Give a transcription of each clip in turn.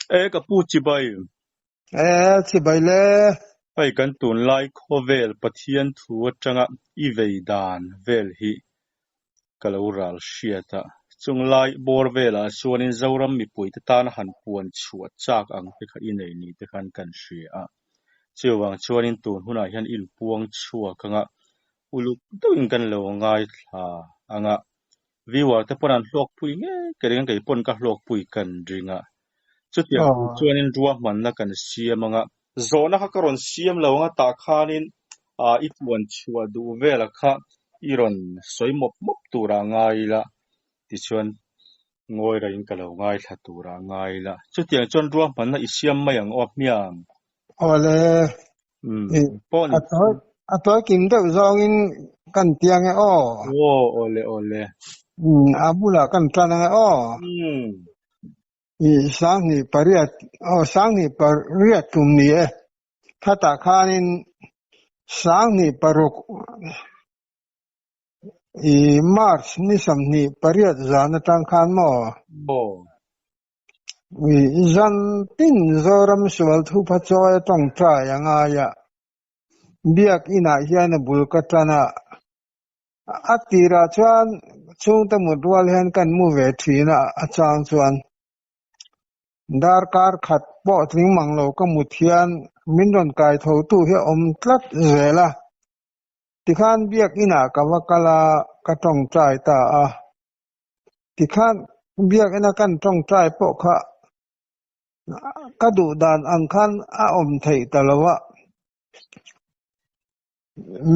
E ka pu chibai. E chibai le. Hei kan tunlai khawvel Pathian thu atanga i vei dan vel hi ka lo ral hriat a. Chunglai bawr velah chuanin Zoram mipuite tana han puan chhuah chak ang te kha i nei ni te khan kan hria a. Chuvang chuanin tun hunah hian inpuang chhuak anga uluk deuhin kan lo ngaithla anga viewer te pawn an hlawkpui ngei ka ring a, kei pawn ka hlawkpui kan ring a. Chutiang tur chuanin ruahmanna kan siam anga zawhna kha ka rawn siam lo anga tah khanin i puan chhuah duh vela kha i rawn sawi mawp mawp turah ngai ila tichuan ngawi raiin ka lo ngaithla turah ngai ila. Chutiang chuan ruahmanna i siam mai ang aw hmiang. Awle, Pawh a tawi a tawi kim deuh zawngin kan tiang e aw. Aw, awle awle. A bulah kan tan ang e aw. I sanghnih pariat aw sanghnih pariat tum ni e. Khatah khanin sanghnih paruk i March ni sawmhnih pariat zan atang khan maw? Aw. Zan tin Zoram sual thupha chawi a tawngtai a ngai a, Biak inah hian a bul ka tan a, a tirah chuan chhungte mut rual hian kan mu ve thin a, a chang chuan darkar khat pawh tling mang lo ka mut hian min rawn kai tho tu hi a awm tlat zel a, tikhan Biak inah ka va kal a, ka tawngtai ta a. Tikhan biakina kan tawngtai pawh kha ka duh dan ang khan a awm theih ta lo a.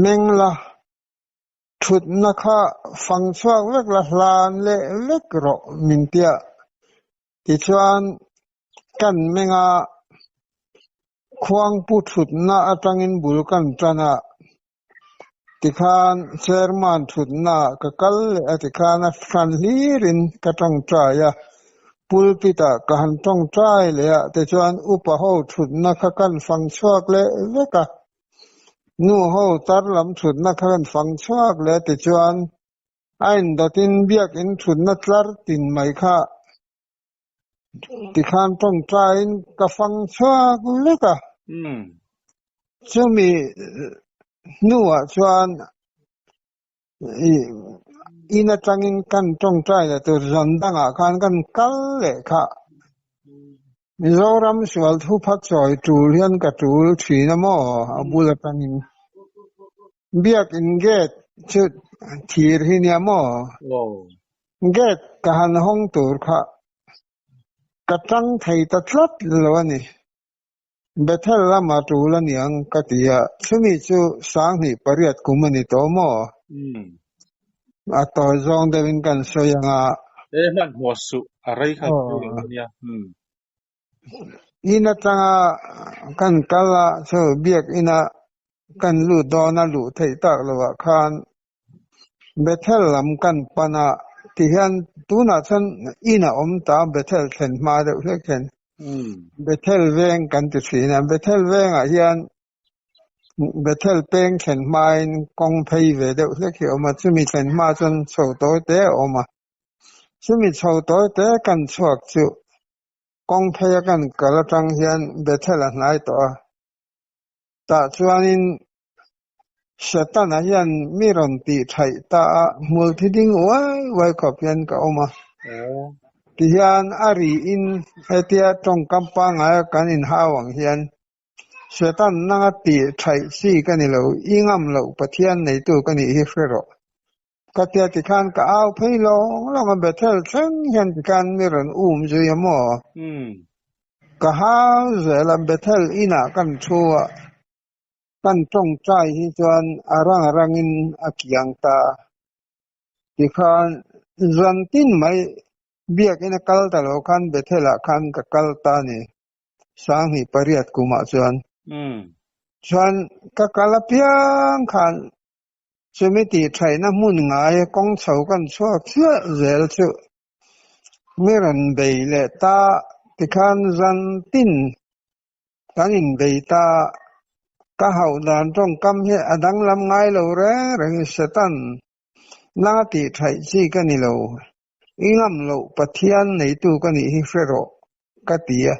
Meng la, thutna kha fang chhuak vek la hlan leh vek rawh min tia. Tichuan kan meng a, khuangpu thutna atangin bul kan tan a. Tikhan chairman thutna ka kal leh a tikhan a hran hlirin ka tawngtai a, pulpit ah ka han tawngtai leh a tichuan upa ho thutna kha kan fang chhuak leh vek a, nu ho tar lam thutna kha kan fang chhuak leh a tichuan a indawtin biakin thutna tlar tin mai kha Tikhan tawngtaiin ka fang chhuak vek a. Chumi hnuah chuan in atangin kan tawngtai leh tur zan dangah khan kan kal leh kha. Mizoram sual thupha chawi tul hian ka tul thin a maw a bul atangin. Biakin gate chu thir hi nia maw? Gate ka han hawng tur kha ka tang thei ta tlat lo a ni. Bethel lama tul a niang ka ti a, chumi chu sanghnih pariat kum a ni tawh maw? A tawi zawng deuhin kan sawi ang a. E hmanhmawh suh, a rei kha rei lo a nia. In atanga kan kal a, chu biakina kan lut dawn a luh theih tak lovah khan Bethel lam kan pan a, tihian tunah chuan in a awm ta a, Bethel thlen hma deuh hlek hian Bethel veng kan ti thin a, Bethel vengah hian Bethel peng thlen hmain kawng phei ve deuh hlek hi a awm a, chumi thlen hma chuan chho tawi te a awm a, chumi chho tawi te kan chhuak chu kawng phei a kan kal atang hian Bethel a hnai tawh a, tah chuanin Setana hian mi rawn tih thaih ta a, hmul thi ding uai uai khawp hian ka awm a. Tihian a riin hetia tawngkam pangngaia kan inhau ang hian Setan nanga tih thaih chi ka ni lo, i ngam loh Pathian neitu ka nih hi hre rawh. Ka tia tikhan ka au phei lawng lawng a, Bethel thleng hian tikhan mi rawn um zui a maw? Ka hau zel a, Bethel inah kan thu a, kan tawngtai hi chuan a rang rangin a kiang ta a. Tikhan zan tin mai biakina kal ta lo khan Bethel ah khan ka kal ta a ni, sanghnih pariat kumah chuan. Chuan ka kal apiang khan chumi tih thaihna hmun ngai kawng chho kan chhuak chiah zel chu mi rawn bei leh ta tikhan zan tin Kan inbei ta, ka hauh dan tawngkam hi a danglam ngai lo reng reng i Satan, nang a tih thaih chi ka ni lo, i ngam loh Pathian neitu ka nih hi hre rawh, ka ti a.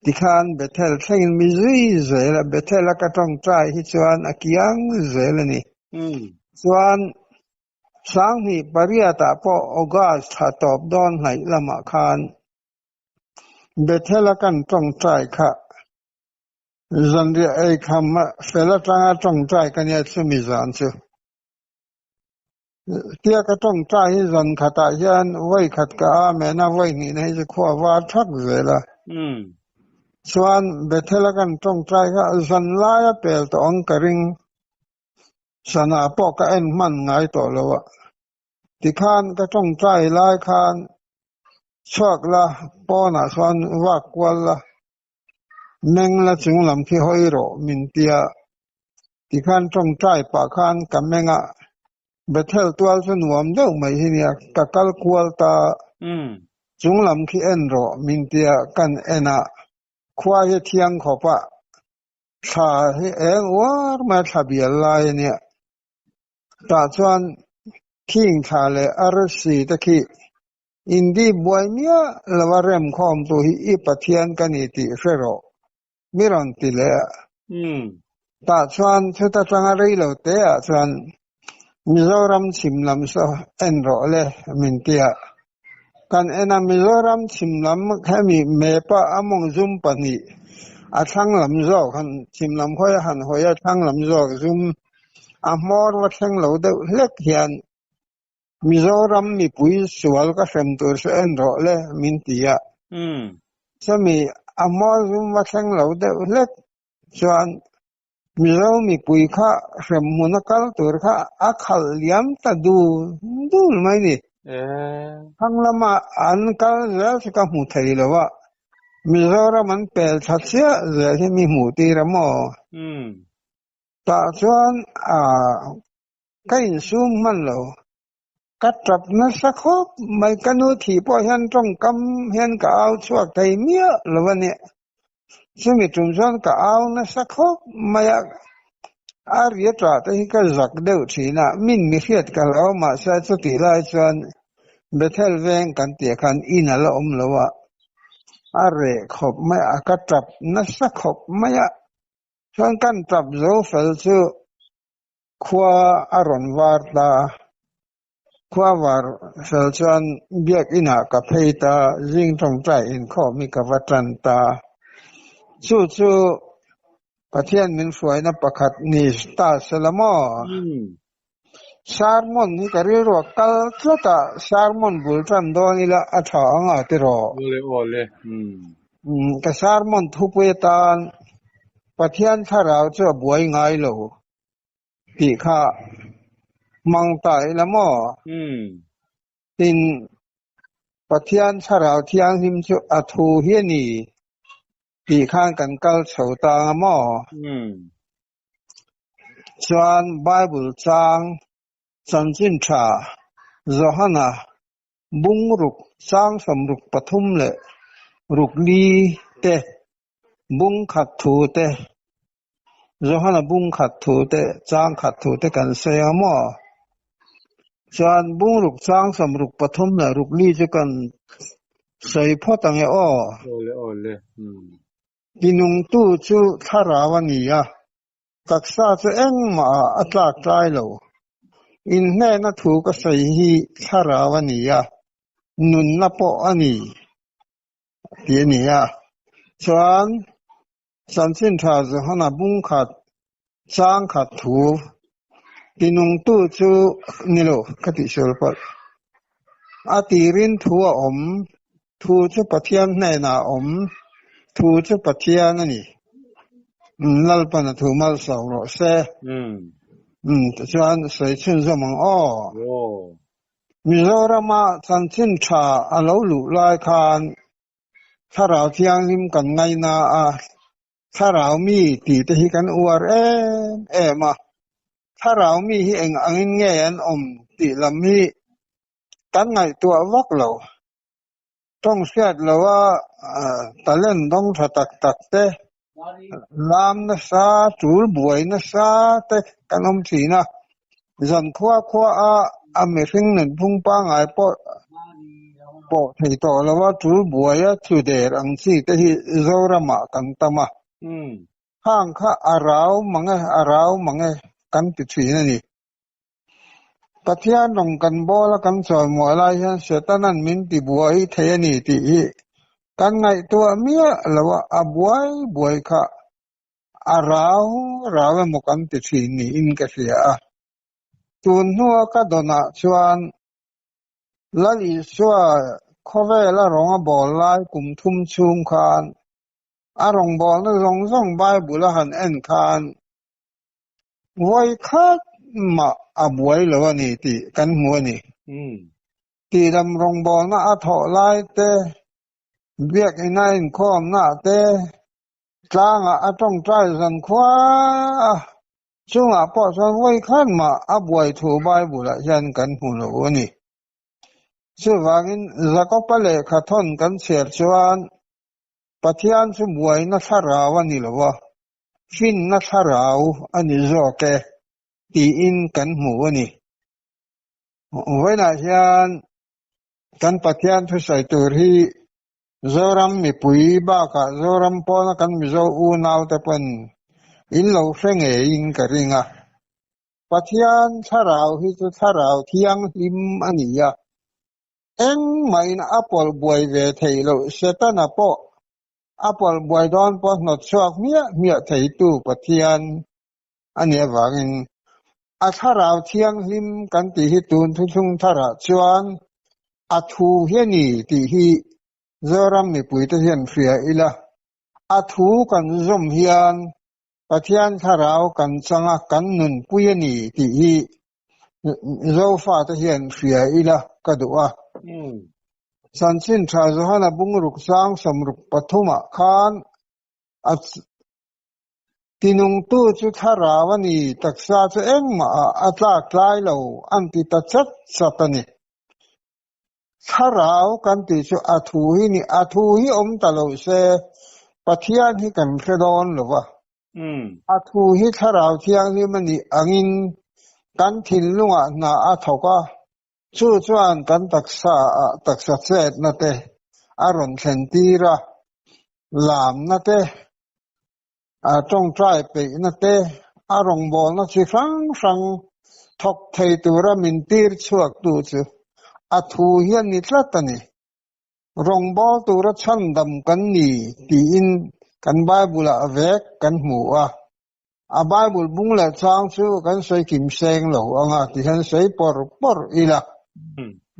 Tikhan Bethel thlengin mi zui zel a, Bethel a ka tawngtai hi chuan a kiang zel a ni. Chuan Sanghnih pariatah pawh August thla tawp dawn hnaih lamah khan Bethel a kan tawngtai kha zanriah eikham fel atanga tawngtai ka nia chumi zan chu. Tia ka tawngtai hi zan khatah hian vawi khat ka amen a, vawi hnihna hi chu khua var thak zel a. Chuan Bethel a kan tawngtai kha zan laia pel tawh ang ka ring. Sana pawh ka en hman ngai tawh lo a. Tikhan ka tawngtai lai khan chhuak la, pawnah chuan vak kual la, meng la chung lam khi hawi rawh min ti a. Tikhan tawngtai pah khan ka meng a, Bethel tual chu nuam deuh mai hi nia, ka kal kual ta, chung lam khi en rawh min ti a, kan en a, khua hi a thiang khawp a, Thla hi eng uar mai a thla bial lai a nia. Tah chuan khing thla leh arsi te khi Indi buai miah lova remkhawm tu hi i Pathian ka ni tih hre rawh mi rawn ti leh a. Tah chuan chuta tanga rei lo te ah chuan Mizoram chhim lam saw en rawh le min ti a. Kan en a Mizoram chhim lam hemi map a a mawng zum pahnih a thlang lam zawk han chhim lam hawi a han hawi a thlang lam zawk zum a hmawr va thleng lo deuh hlek hian Mizoram mipui sual ka hrem tur chu en rawh le min ti a. Chumi a hmawr zum va thleng lo deuh hlek chuan Mizo mipui kha hremhmun a kal tur kha a khalh liam ta dul dul mai ni. Thlang lama an kal zel chu ka hmu thei lo a, Mizoram an pel tha chiah zel hi mi hmuh tir a maw? Tah chuan ka insum hman lo. Ka tap nasa khawp mai, ka nu thih pawh hian tawngkam hian ka au chhuak thei miah lo a nia. Chumi tum chuan ka au nasa khawp mai a, a ria tah te hi ka zak deuh thin a, min mi hriat ka hlau mahse chutih lai chuan Bethel veng kan tih ah khan in a la awm lo a, a reh khawp mai a, ka tap nasa khawp mai a, chuan kan tap zo fel chu Khua a rawn var ta. Khua var fel chuan biakinah ka phei ta, zing tawngtai inkhawm hi ka va tan ta. Chu chu Pathian min hruaina pakhat ni ta se la maw? Sermon hi ka rilruah kal tlat a, sermon bul tan dawn ila a tha ang a tiraw? Awle awle. Ka sermon thupui atan Pathian thlarau chu a buai ngai lo tih kha hmang ta ila maw? Tin, Pathian thlarau thianghlim chu a thu hi a ni tih khan kan kal chho ta anga maw? Chuan Bible chang chanchin tha Johana bung ruk chang sawmruk pathum leh ruk li te Bung khat thu te, Johana bung khat thu te, chang khat thu te kan sawi ang maw? Chuan bung ruk chang sawm ruk pathum leh ruk li chu kan sawi phawt ang e aw. Awle awle umm. Tinungtu chu thlarau a ni a, taksa chu engmah ah a tlak tlai lo. Inhnehna thu ka sawi hi thlarau a ni a, nunna pawh a ni. Tih a ni a. Chuan Chanchin Tha Johana bung khat chang khat thu tinungtu chu ni lo ka tih sual palh. A tirin thu a awm, thu chu Pathian hnenah a awm, thu chu Pathian a ni. Lalpan a thu malsawm rawh se. Tichuan sawi chhunzawm ang aw. Mizorama chanchin tha a lo luh lai khan Thlarau Thianghlim kan ngaina a, Thlarau mi tih te hi kan uar em em a, Thlarau mi hi eng angin nge an awm tih lam hi kan ngaihtuah vak lo. Tawng hriat loa talent dawng tha tak tak te, lam nasa, tul buai nasa te kan awm thin a. Zan khua khua a a mihring nunphung pangngai pawh pawh thei tawh lo a, tul buaia tlu der ang chi te hi Zoramah kan tam a. Khang kha a rau mang e, a rau mang e kan ti thin a ni. Pathian rawng kan bawl a kan chawimuah lai hian Setanan min ti buai thei a ni tih hi kan ngaihtuah miah lo a, a buai buai kha a rau rau emaw kan ti thin niin ka hria a. Tun hnua ka dawnah chuan Lal Isua khawvela rawng a bawl lai kum thum chhung khan a rawngbawlna zawng zawng Bible a han en khan vawi khat mah a buai lo a ni tih kan hmu a ni. Tihdam rawngbawlna a thawh lai te, biakina inkhawmna te, tlangah a tawngtai zan khua a, chungah pawh chuan vawi khat mah a buai thu Bible-ah hian kan hmu lo a ni. Chuvangin Jakob-a lehkha thawn kan chhiar chuan Pathian chu buaina thlarau a ni lo a, finna thlarau a ni zawk e tiin kan hmu a ni. Vawiinah hian kan Pathian thusawi tur hi Zoram mipui bakah Zoram pawna kan Mizo unaute pawn in lo hre ngeiin ka ring a. Pathian thlarau hi chu thlarau thianghlim a ni a, Engmahin a pawlh buai ve theih loh Setana pawh a pawlh buai dawn pawh hnawt chhuak hmiah hmiah theitu Pathian a nih avangin a thlarau thianghlim kan tih hi tun thuthlung tharah chuan a thu hi a ni tih hi Zoram mipuite hian hria ila, a thu kan zawm hian Pathian thlarau kan chang a, kan nunpui a ni tih hi Zofate hian hria ila ka duh a. Chanchin Tha Johana bungruk sang 63 ah khan a tinungtu chu thlarau a ni, taksa chu engmah ah a tlak tlai lo an ti ta chat chat a ni. Thlarau kan tih chu a thu hi ni, a thu hi awm ta lo se Pathian hi kan hre dawn lo va. A thu hi Thlarau Thianghlim a nih angin kan thinlungah hna a thawk a, chu chuan kan taksa ah taksa chetna te a rawn thlen tir a, lamna te, a tawngtai peihna te, a rawngbawlna chi hrang hrang thawk thei tura min tir chhuaktu chu a thu hi a ni tlat a ni. Rawngbâwl tura chhandam kan ni tiin kan Bible-ah vek kan hmu a. A Bible bung leh chang chu kan sawi kim seng lo ang a tihian sawi pawr pawr ila.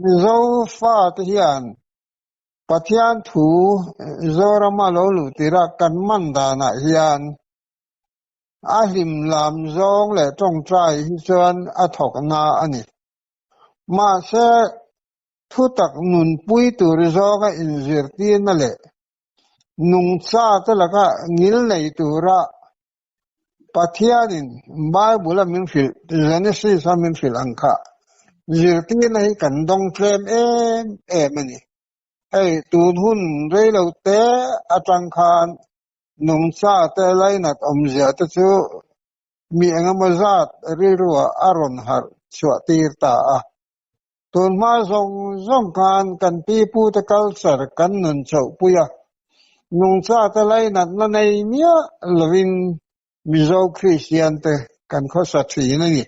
Mizo fate hian Pathian thu Zorama lo luh tira kan man danah hian a hlim lam zawng leh tawngtai hi chuan a thawkna a ni. Mahse, thutak nunpui tur zawnga inzirtirna leh nungcha te laka ngil nei tura Pathianin Bible-a min hrilh, Genesis-a min hrilh ang kha zirtirna hi kan dawng tlem em em a ni. Hei, tun hun reilo te atang khan nungcha te lainat awmzia te chu mi engemaw zat rilruah a rawn harh chhuah tir ta a. Tun hma zawng zawng khan kan pipute culture kan nun chauhpui a, nungchate lainatna nei miah lovin Mizo Kristian te kan khawsa thin a ni.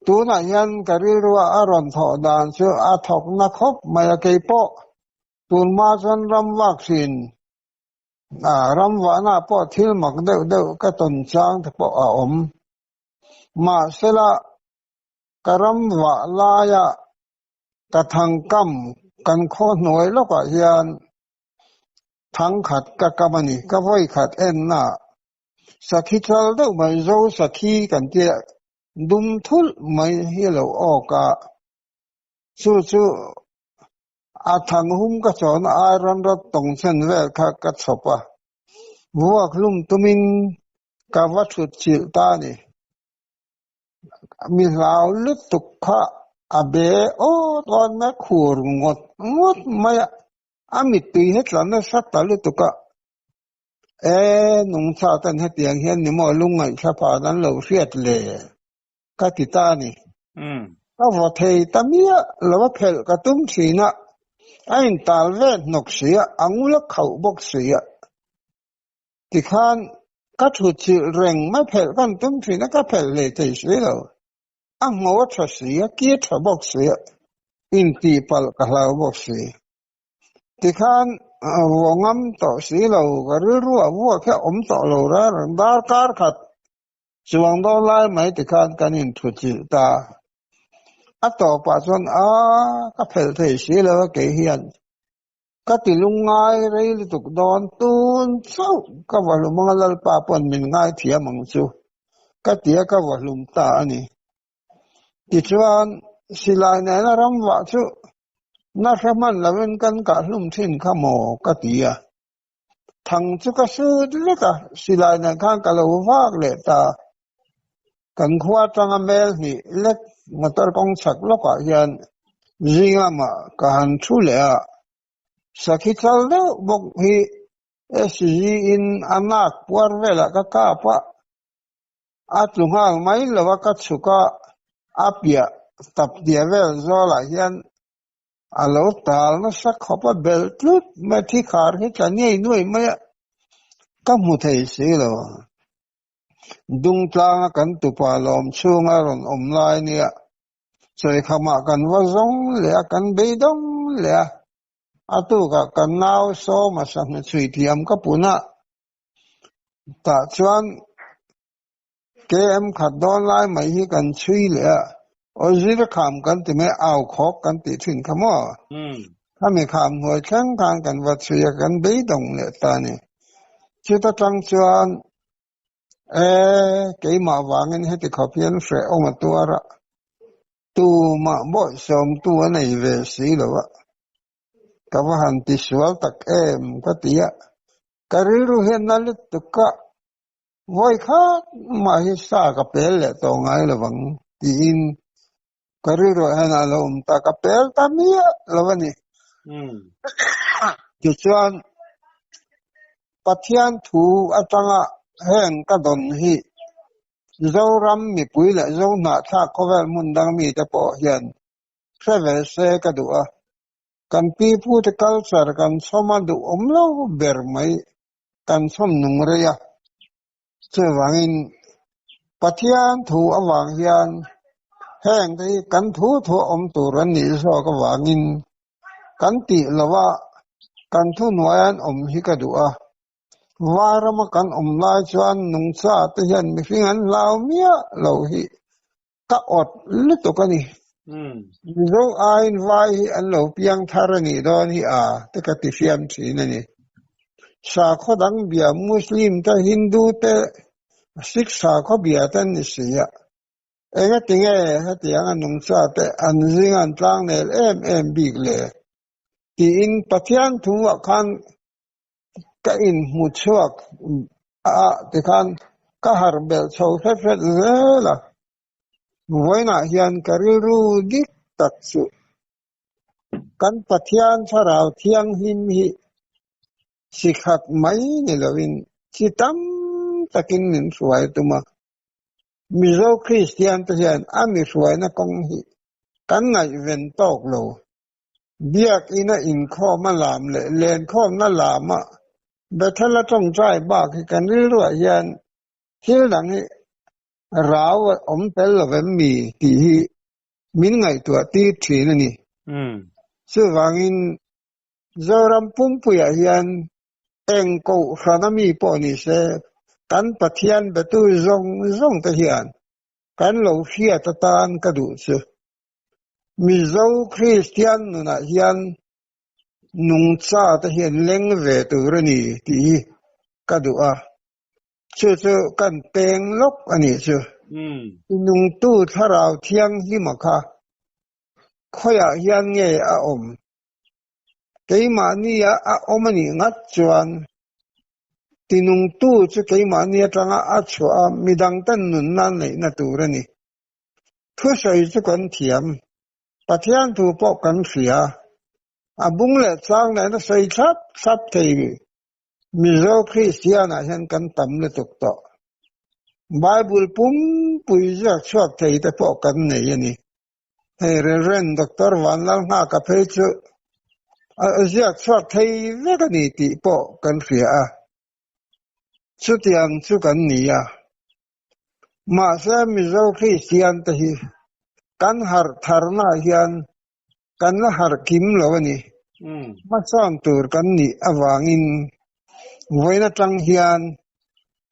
Tunah hian ka rilrua a rawn thawh dan chu a thawkna khawp mai a, keipawh tun hma chuan ram vak thin, ram vahna pawh thil mak deuh deuh ka tawn chang te pawh a awm. Mahsela, Ka ram vah laia ka thangkam kan khaw hnuai lawkah hian thangkhat ka kam a ni. Ka vawi khat enna sakhi chal deuh mai zo sakhi kan tia dum thulh mai hi a lo awk a, chu chu a thang hum ka chawhna iron rod tawng chen vel kha ka chhawp a, vuak hlum tumin ka va thut chilh ta a ni. Mi hlau lutuk kha a be awt awt mai a, khur ngawt ngawt mai a, a mittui hi tla nasa ta lutuk a, E nungcha ten hetiang hian ni maw lungngaihthla phan an lo hriat le ka ti ta a ni. Ka vaw thei ta miah lo a phelh ka tum thin a. A intal ve hnawk si a, a ngul a khauh bawk si a. Tikhan ka thutchilh reng mai phelh kan tum thin a, ka phelh hlei thei si lo. A ngho a tha si a, ki a tha bawk si a, intihpalh ka hlau bawk si. Tikhan vuah ngam tawh si lo, ka rilru ah vuak hi a awm tawh lo reng reng. Darkar khat chuang dawn lai mai tikhan kan inthuchilh ta. A tawpah chuan a ka phelh thei si lo a kei hian ka ti lungngai rei lutuk dawn tun chauh ka va hlum anga Lalpa pawn min ngaithiam ang chu ka ti a ka va hlum ta a ni. Tichuan silai nena ram vah chu na hre hman lovin kan kah hlum thin kha maw ka ti a. Thang chu ka sut vek a, silai nen khan ka lo vak leh ta. Kan khua atanga mel hnih lek motor kawng chhak lawkah hian zing lamah ka han thu leh a, sakhi chal deuh bawk hi SG in a nak puar velah ka kap a, a tlu nghal mai lo a ka chhuk a, a piah tap tia vel zawlah hian A lo tal nasa khawp a belh tlut mai thi khar hi tla ngei nuai mai a, ka hmu thei si lo. Dungtlanga kan tupa lawm chhunga rawn awm lai nia Chawikhamah kan va zawng leh a, kan beidawng leh a, a tukah kan nau sawma sahme chhui thiam ka pun a, tah chuan KM khat dawn lai mai hi kan chhui leh a, aw zir kham kan ti mai, au khawk kan tih thin kha maw? Khami kham hnuai thleng khan kan va chhui a, kan beidawng leh ta a ni. Chuta tang chuan e keimah vangin heti khawp hian hrehawm a tuar a, tumah bawihsawmtu a nei ve si lo a, ka va han ti sual tak em ka ti a, ka rilru hian na lutuk a. Vawi khat mah hi sa ka pel leh tawh ngai lo vang tiin ka rilruah hian a lo awm ta, ka pel ta miah lo a ni. Tichuan, Pathian thu atanga heng ka dawn hi Zoram mipui leh Zohnahthlak khawvel hmun dang mite pawh hian hre ve se ka duh a, kan pipute culture kan chhawm a duhawm lo ber mai. Kan chhawm nung rei a, chuvangin Pathian thu avang hian heng te hi kan thu thu a awm tur an nih zawk avangin kan tih lo a, kan thu hnuai an awm hi ka duh a. Vairama kan awm lai chuan nungcha te hian mihring an hlau miah lo hi ka awt lutuk a ni. Mizo aiin vai hi an lo piang thar a nih dawn hi a te ka ti hriam thin a ni. Sakhaw dang bia Muslim te, Hindu te, Sikh sakhaw bia te an ni si a. Engatinge hetianga nungcha te an zinga an tlangnel em em bik le? Tiin Pathian thuah khan ka inhmu chhuak a tikhan ka harh belh chho hret hret zel a, vawiinah hian ka rilru dik tak chu kan Pathian thlarau thianghlim hi chi khat mai ni lovin chi tam takin min hruai tum a, Mizo Kristian te hian a mi hruaina kawng hi kan ngaihven tawk lo. Biakina inkhawm a lam leh lenkhawmna lama Bethel-a tawngtai bak hi kan rilruah hian thil dang hi rau a awm tel lo vem mi tih hi min ngaihtuah tir thin a ni. Chuvangin Zoram pumpuiah hian eng kohhrana mi pawh ni se kan Pathian betu zawng zawng te hian kan lo hriat atan ka duh chu. Mizo Kristian nunah hian nungcha te hian leng ve tur a ni tih hi ka duh a, chu chu kan peng lawk a nih chu. Nungtu thlarau thianghlima kha khawiah hian nge a awm? Keimahnia a awm a nih ngat chuan tinungtu chu keimahni atanga a chhuah a, midangten nunna neihna tur a ni. Thusawi chu kan thiam, Pathian thu pawh kan hria. A bung leh chang nena sawi thlap thlap thei Mizo Kristianah hian kan tam lutuk tawh. Bible pumpui ziak chhuak thei te pawh kan nei a ni. Hei Rev. Doctor Vanlalnghaka phei chu. A ziak chhuak thei vek a ni tih pawh kan hria a, chutiang chu kan ni a. Mahse Mizo Kristian te hi kan harh tharnaah hian kan la harh kim lo a ni. Hmasawn tur kan nih avangin vawiin atang hian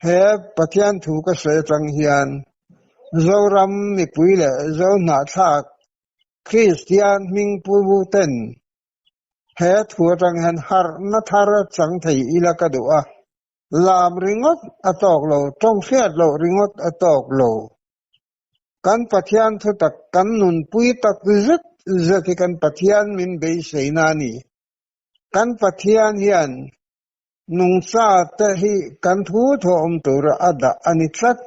he Pathian thu ka sawi atang hian Zoram mipui leh Zo hnahthlak Kristian hmingpu ten he thu atang hian harhna thar chang thei ila ka duh a. Lam ringawt a tawk lo, tawng hriat loh ringawt a tawk lo. Kan Pathian thutak kan nunpui tak zet zet hi kan Pathian min beiseina a ni. Kan Pathian hian nungcha te hi kan thu thawh awm tura a dah a ni tlat.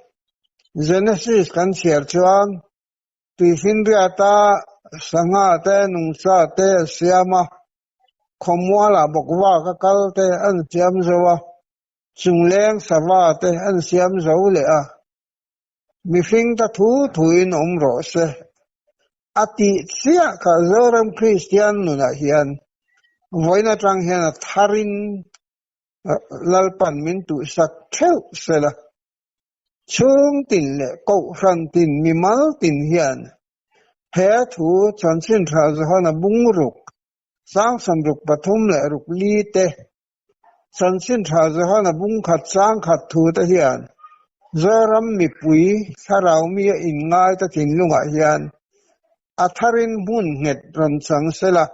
Genesis kan chhiar chuan Tuifinriata sangha te nungcha te a siam a, khawmualah bawkvak a kal te an siam zo a, chungleng sava te an siam zo leh a. Mihring ta thu thuin awm rawh se. A tih chiah kha Zoram Kristian nunah hian vawiin atang hian a tharin Lalpan min tuhsak theuh sela. Chhung tin leh Kohhran tin mimal tin hian he thu chanchin tha Johana bung ruk, Sangsam ruk pathum leh ruk li te, Chanchin tha Johana bung khat chang khat thu te hian Zoram mipui thlarau mi a inngai ta thinlungah hian a tharin hmun nghet rawn chang sela,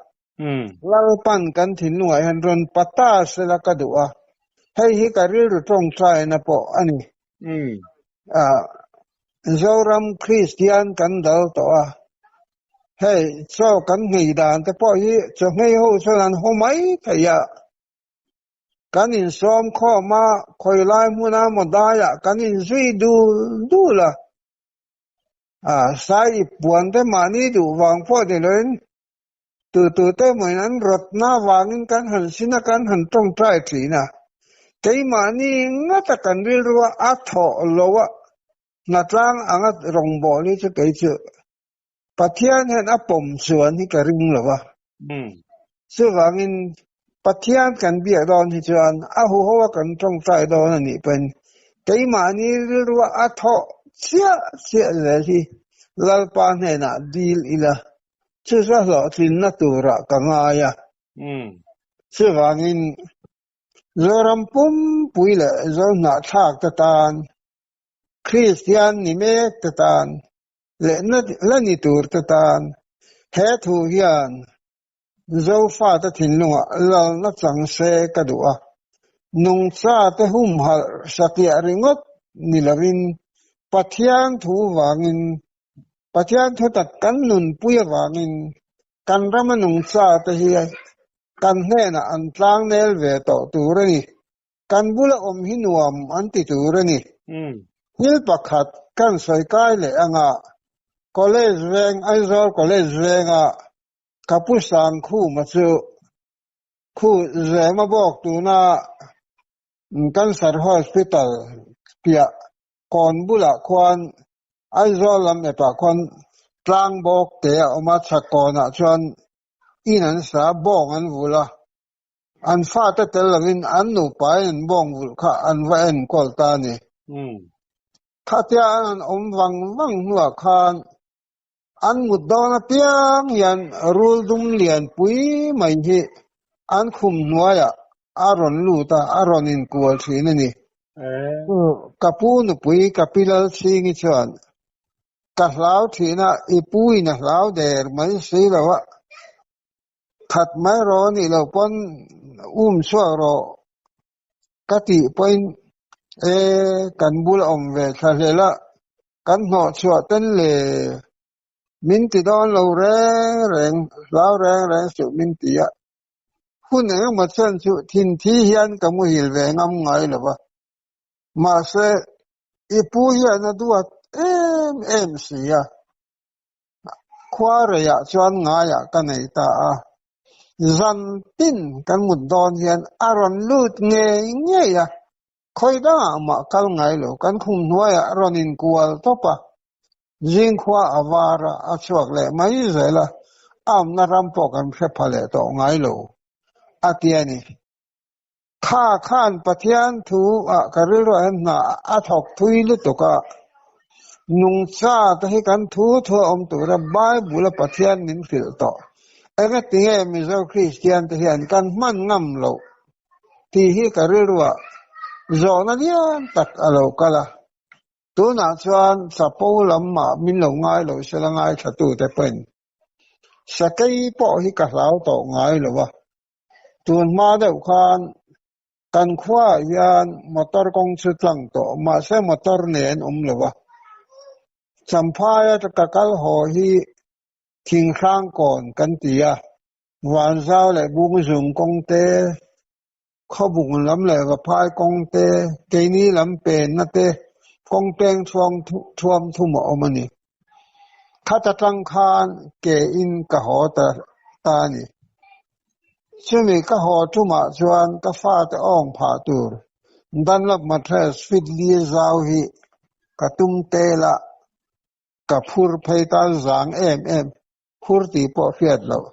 Lalpan kan thinlungah hian rawn pa ta sela ka duh a, hei hi ka rilru tawngtaina pawh a ni. Zoram Kristian kan dal tawh a, Hei, chaw kan nghei dan te pawh hi chaw nghei ho chuan an haw mai thei a. Kan insawm khawm a, khawi lai hmuna maw daiah kan inzui dul dul a. A, sai ip puan te mahni duh vang pawh ni loin tu tu te mawin an rawtna vangin kan han sin a, kan han tawngtai thin a. Keimahni ngata kan rilru a, a thawh lo a, hnatlang anga rawngbâwl hi chu kei chu Pathian hian a pawm chuan hi ka ring lo a. Chuvangin Pathian kan biak dawn hi chuan a huho a kan tawngtai dawn a nih pawhin keimahni rilrua a thawh chiah chiah zel hi Lalpa hnenah dil ila chu chu a hlawhtlinna turah ka ngai a. Chuvangin Zoram pumpui leh Zohnahthlak te tan Kristian ni mek te tan leh la ni tur te tan he thu hian Zofate thinlungah lalna chang se ka duh a, nungchate humhalh satliah ringawt ni lovin Pathian thu vangin, Pathian thutak kan nunpui avangin kan rama nungchate hi kan hnenah an tlangnel ve tawh tur a ni. Kan bula awm hi nuam an ti tur a ni. Thil pakhat kan sawi kai leh anga College veng, Aizawl College venga ka pu Sangkhuma chu khu Zema bawk tuna Cancer Hospital piah kawn bulah khuan Aizawl lam epah khuan tlang bawk te a awm a, chhak kawnah chuan in an sa, bawng an vulh a. An fate tel lovin an nupain an bawng vulh kha an va enkawl ta a ni. Khatia an han awm vang vang hnuah khan an mut dawn apiang hian rul dum lian pui mai hi an khum hnuaiah a rawn lut a, a rawn inkual thin a ni. Ka pu nupui ka pi Lalchhingi chuan, Ka hlau thin a, i pu in a hlau der mai si lo a, That mai rawh nih loh pawn um chhuak rawh ka tih pawhin e kan bul a awm ve thla hlel a, kan hnawh chhuah ten le min ti dawn lo reng reng, hlau reng reng suh min ti a. Hun eng emaw chuan chu thinthi hian ka muhil ve ngam ngai lo va, mahse i pu hian a duat em em si a. Khua reiah chuan ngaiah ka nei ta a, zan tin kan mut dawn hian a rawn lut ngei ngei a, khawi dangah mah kal ngai lo, kan khum hnuaiah a rawn inkual tawp a, zingkhua a var a, a chhuak leh mai zel a, a awmna ram pawh kan hre pha leh tawh ngai lo. a ti a ni. Kha khan Pathian thu ah ka rilruah hian hna a thawk thui lutuk a, nungcha te hi kan thu thu a awm tura Bible a Pathian min hrilh tawh. Engatinge Mizo Kristian te hian kan hman ngam loh tih hi ka rilruah zawhna lian tak a lo kal a. Tunah chuan chapo lamah min lo ngai lo sela ngaithlatute pawhin Sakei pawh hi ka hlau tawh ngai lo a, tun hma deuh khan kan khuaah hian motor kawng chu tlang tawh mahse motor nen awm lo a, Champhaia ka kal haw hi Thinghrang kawn kan ti a, Vanzau leh Bungzung kawng te, Khawbung lam leh Vaphai kawng te, keini lam penna te kawng peng thuang thuam thum a awm a ni. Khata tang khan ke in ka haw ta ta a ni. Chumi ka haw tumah chuan ka fate awng phah tur Dunlop mattress fit li zau hi ka tum tel a, ka phur phei ta zang em em, phur tih pawh hriat loh.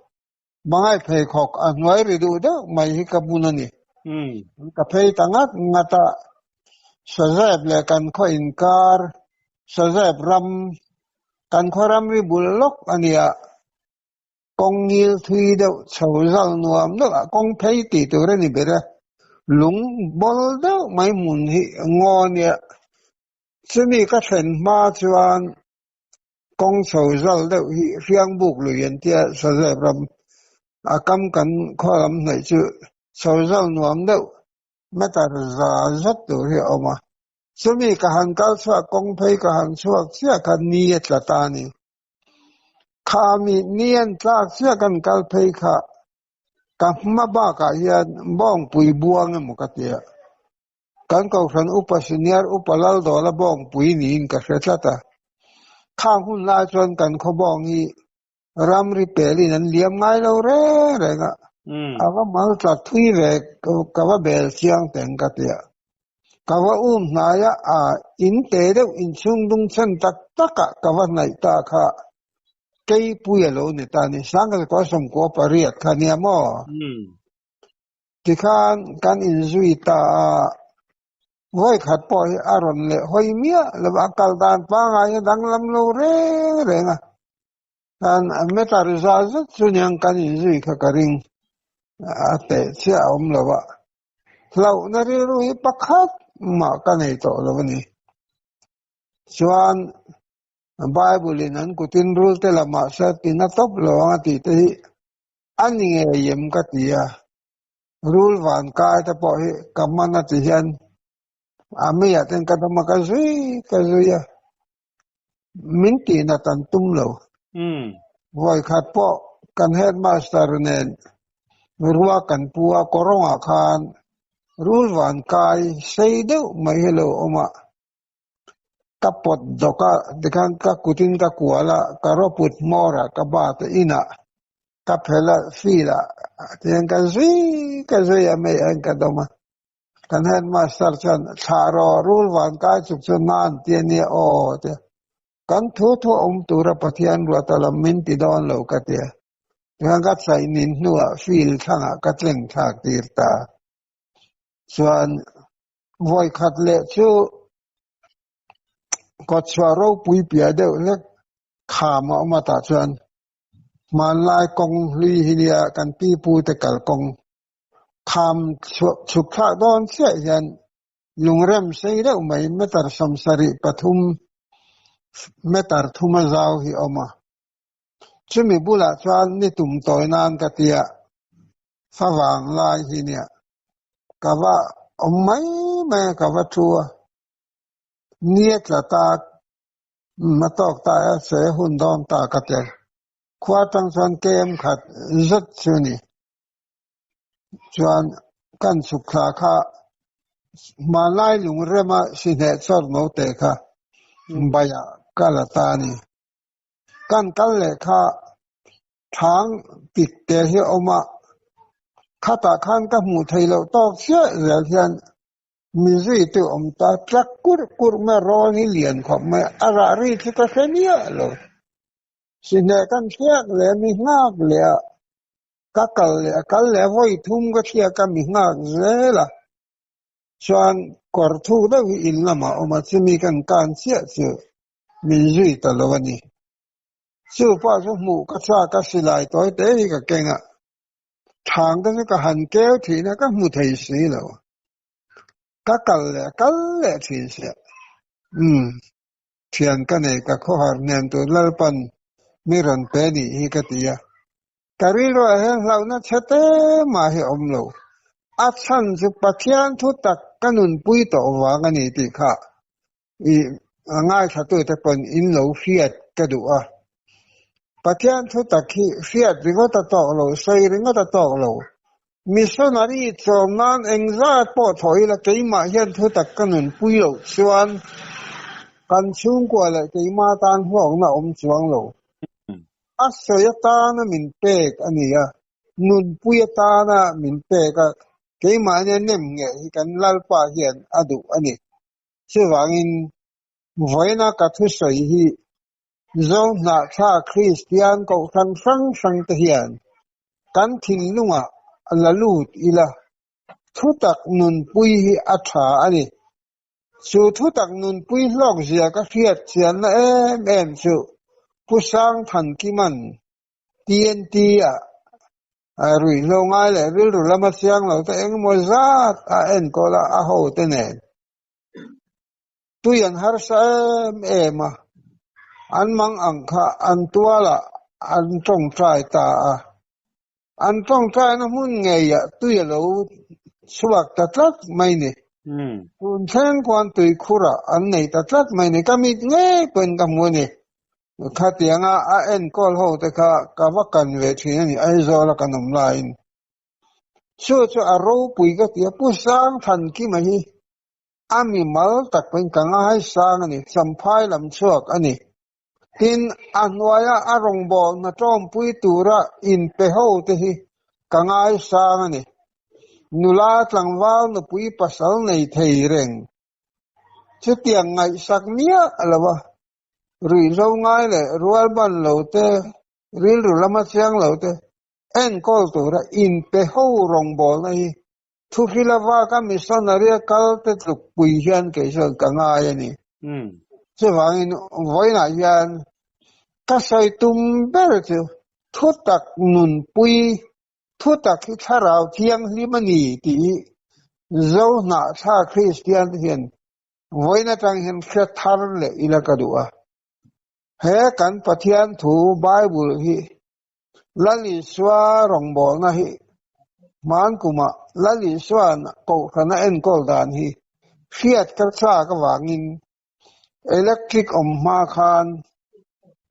Hmangaih pheikhawk a hnuai ri duh deuh mai hi ka bun a ni. Ka phei ta ngat ngat a, Sazep leh kan khaw inkar, Sazep ram, kan khaw ramri bul lawk a nia, kawng ngil thui deuh chho zal nuam deuh ah kawng phei tih tur a ni ber e, lung bawl deuh mai hmun hi ngaw a nia. Chumi ka thlen hma chuan Kawng chho zal deuh hi Hriangbuk lui an tia Sazep ram a kam kan khaw lam hnaih chu chho zal nuam deuh meter za zet tur hi a awm a. Chumi ka han kal chhuak kawng phei ka han chhuak chiah kha ni a tla ta a ni. Kha mi ni an tlak chiah kan kal phei kha ka hma bakah hian bawngpui buang emaw ka tia. Kan Kohhran Upa Senior Upa Laldawla bawngpui niin ka hre tlat a. Khang hun lai chuan kan khaw bawng hi ramri pelin an liam ngai lo reng reng a, a va mal tla thui ve ka va bel chiang teng ka ti a. Ka va um hnai a, a in te deuh inchhung dung chhan tak takah ka va hnaih ta kha keipui a lo ni ta a ni. Sangkazakua sawmkua pariat kha nia maw? Tikhan kan inzui ta a, vawi khat pawh hi a rawn leh hawi miah lo va, a kal dan pangngai hi a danglam lo reng reng a. Kan meter za zet chu niang kan inzui kha ka ring a teh chiah a awm lo a, hlauhna rilru hi pakhat mah ka nei tawh lo a ni. Chuan Bible in an kutin rul te lamah hriat tina tawp lo ang a tih te hi A ni ngei em ka ti a, rul van kai te pawh hi ka man a ti hian a meiah ten ka dam a, ka zui ka zui a, min tihnat an tum lo. Vawikhat pawh kan headmaster nen rua kan pu a, kawrawngah khan rul van kai sei deuh mai hi lo awm a, Ka pawt dawk a, tikhan ka kutin ka kual a, ka rawput hmawr a, ka bat a, inah ka phel a, field ah tihian ka zui ka zui a, mei ah hian ka dawm a. Kan headmaster chuan thlah rawh rul van kai chuk chu na an ti a nia aw tia. Kan thu thu a awm tura Pathian ruata lam min ti dawn lo ka ti a. Tikhan ka chaih nin hnuah field thlangah ka tleng thlak tir ta. Chuan Vawi khat leh chu kawtchhuah ropui piah deuh hlek kham a awm a tah chuan hmanlai kawng hlui hi nia kan pi pu te kalkawng kham chhuk thlak dawn chiah hian lungrem sei deuh mai meter sawmsarih pathum meter thuma zau hi a awm a. Chumi bulah chuan ni tum tawi nan ka tia favang lai hi nia ka va awm mai mai a ka va thu a, ni a tla ta a tawk ta a se hun dawn ta ka tia khua atang chuan kem khat zet chu ni chuan kan chhuk thla kha hmanlai lungrema sihneh chawr note kha baiah ka la ta a ni. Kan kal leh kha thang pik te hi a awm a, khatah khan ka hmuh theih loh tawk chiah zel hian mi zuitu awm ta tlak kurh kurh mai a, rawl hi lian khawp mai a, a rah ri chu ka hre miah lo. Sihneh kan hriak leh a, mi nghak leh a. Ka kal leh a, kal leh a, vawi thum ka thliak a, mi nghak zel a. Chuan kawr thuk deuh hi in lamah a awm a, chumi kan kan chiah chu min zui ta lo a ni. Chu pawh chu hmuh ka chak a, silai tawi te hi ka keng a, thang te chu ka han keu thin a, ka hmu thei si lo. Ka kal leh a, kal leh thin sia. Umm, thian ka nei, ka khawhar hnem tur Lalpan mi rawn pe nih hi ka ti a. Ka rilruah hian hlauhna chhe te mah hi a awm lo. A chhan chu Pathian thu tak ka nunpui tawh vang a ni tih kha i ngaithlatute pawn in lo hriat ka duh a. Pathian thu tak hi hriat ringawt a tawk lo, sawi ringawt a tawk lo. Missionary tlawm nan engzat pawh thawh ila keimah hian thu tak ka nunpui loh chuan kan chhungkua leh keimah tan hlawkna a awm chuang lo. A sawi atana min pek a ni a, nunpui atana min pek a, keimahnia nem ngei hi kan Lalpa hian a duh a ni. Chuvangin, vawiina ka thusawi hi Zohnahthlak Kristian kohhran hrang hrangte hian kan thinlungah la lut ila, thutak nunpui hi a tha a ni. Chu thutak nunpui hlawkzia ka hriat chianna em em chu Pu Sangthankima'n TNT-ah ruihhlo ngai leh rilru lama chiang lo te engemaw zat a enkawl a, a hote nen tui an harsa em em a, an mang ang kha an tualah an tawngtai ta a, an tawngtaina hmun ngeiah tui a lo chhuak ta tlat mai ni. Tun thleng khuan tuikhurah an nei ta tlat mai ni, ka mit ngei pawhin ka hmu a ni. Khatianga a enkawl ho te kha ka va kan ve thin a ni, Aizawla kan awm laiin. Chu chu a ropui ka ti a, Pu Sangthankima hi a mi mal tak pawhin ka ngaisang a ni, Champhai lam chhuak a ni. Tin, a hnuaia a rawngbawlna tawmpui tura inpe ho te hi ka ngaisang a ni. Nula tlangval nupui pasal nei thei reng. Chutiang ngaihsak miah lo a, ruihhlo ngai leh rual ban lo te, rilru lama chiang lo te enkawl tura inpe ho rawngbawlna hi thuhril avaka missionary a kal te tlukpui hian kei chuan ka ngai a ni. Chuvangin vawiinah hian ka sawi tum ber chu thutak nunpui, thutak hi thlarau thianghlim a ni tih hi Zohnahthlak Kristian te hian Vawiin atang hian hre thar leh ila ka duh a. He kan Pathian thu Bible hi Lal Isua rawngbawlna hi hman kumah Lal Isua'n kohhrana enkawl dan hi hriat ka chak avangin electric awm hma khan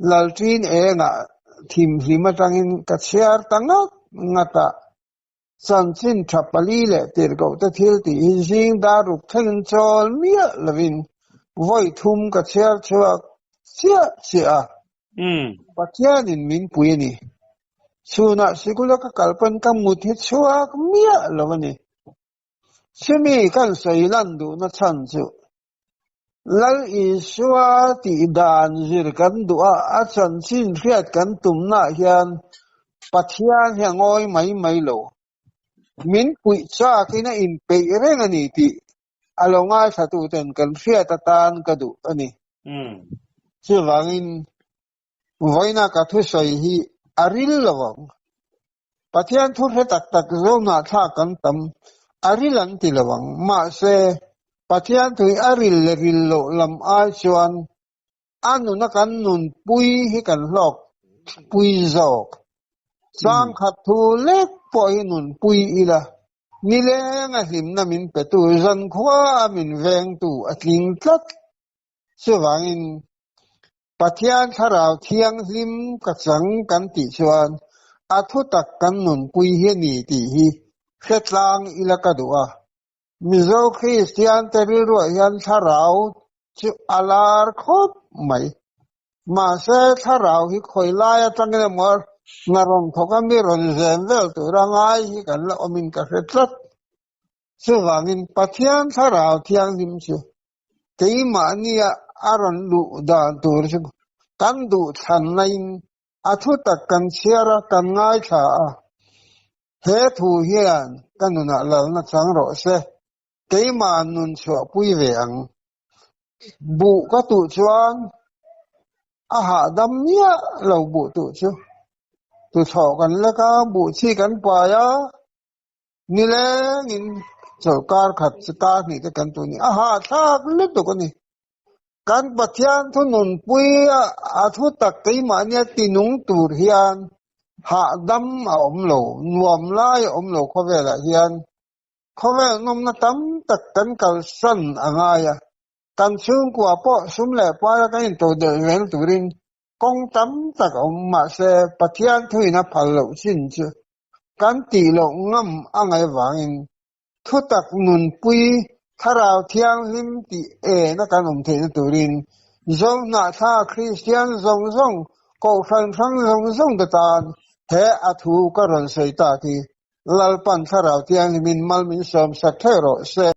Lalṭin engah thimhlim atangin ka chhiar ta ngat ngat a. Chanchin tha pali leh tirhkohte thil tih hi zing dar ruk thlengin chawl miah lovin vawi thum ka chhiar chhuak chiah chiah a. Pathianin min pui a ni. Chhunah sikula ka kal pawn ka mut hi chhuak miah lo a ni. Chumi kan sawi lan duhna chhan chu Lal Isua tih dan zir kan duh a, a chanchin hriat kan tumnaah hian Pathian hi a ngawi mai mai lo. Min puih chakin a inpeih reng a ni tih a lo ngaithlatuten kan hriat atan ka duh a ni. Chuvangin vawiina ka thusawi hi a ril lo ang. Pathian thu hre tak tak zawmnah thlak kan tam, a ril an ti lo ang. Mahse, Pathian thu hi a ril leh ril loh lam ai chuan a nuna kan nunpui hi kan hlawk pui zawk. Changkhat thu lek pawh hi nunpui ila, nilenga hlimna min petu, zankhua a min vengtu a tling tlat. Chuvangin, Pathian Thlarau Thianghlim ka chang kan tih chuan a thutak kan nunpui hi a ni tih hi hre tlang ila ka duh a. Mizo Kristian te rilruah hian Thlarau chu a lar khawp mai. Mahse, Thlarau hi khawi lai atangin emaw hna rawn thawk a mi rawn zem vel tura ngai hi kan la awmin ka hre tlat. Chuvangin Pathian Thlarau Thianghlim chu Keimahnia a rawn luh dan tur chu kan duh thlan laiin a thu tak kan chhiar a, kan ngaithla a. He thu hian ka nunah lalna chang rawh se, keimah nun chhuahpui ve ang. Buh ka tuh chuan a hahdam miah lo buh tuh chu. Tuchhawh kan lek a, buh chi kan pai a, nilengin chawlhkar khat chu kar hnih te kan tuh ni. A hahthlak lutuk a ni. Kan Pathian thu nunpui a thu tak keimahnia tinung tur hian hahdam a awm lo, nuam lai a awm lo khawvelah hian. Khawvel nawmna tam tak kan kalsan a ngai a, kan chhungkua pawh sum leh paia kan intodelh zel turin kawng tam tak a awm mahse Pathian thuin a phal loh chin chu kan tih loh ngam a ngaih avangin thutak nunpui Thlarau Thianghlim tih ena kan awm theihna turin Zohnahthlak Kristian zawng zawng, Kohhran hrang zawng zawng te tan he a thu ka rawn sawi tak hi Lalpan Thlarau Thianghlimin mal min sawmsak theuh rawh se.